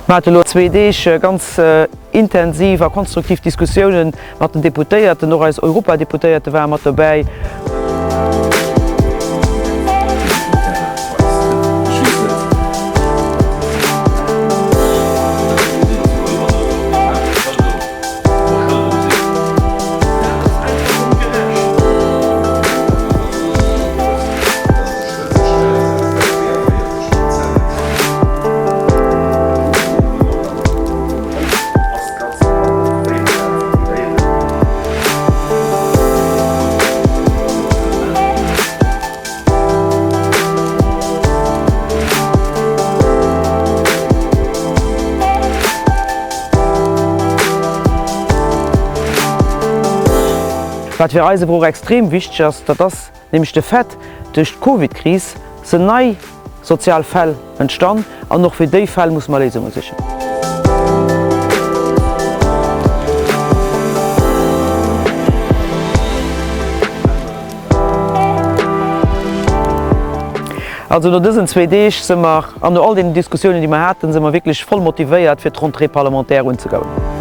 Mer hate lo zwee Deeg ganz intensiv a konstruktiv Diskussiounen mat den Deputéierten, och eis Europadeputéierte ware mat dobäi. Wat fir eis awer och extrem wichteg ass, dat ass nämlech de Fait, duerch d'Covidkris sinn nei sozial Fäll entstan an och fir déi Fäll musse mer Léisunge sichen. Also no dësen zwee Deeg si mer, an no all deenen Diskussiounen, déi mer haten, si mer wierklech voll motivéiert, fir d'Rentrée parlementaire unzegoen.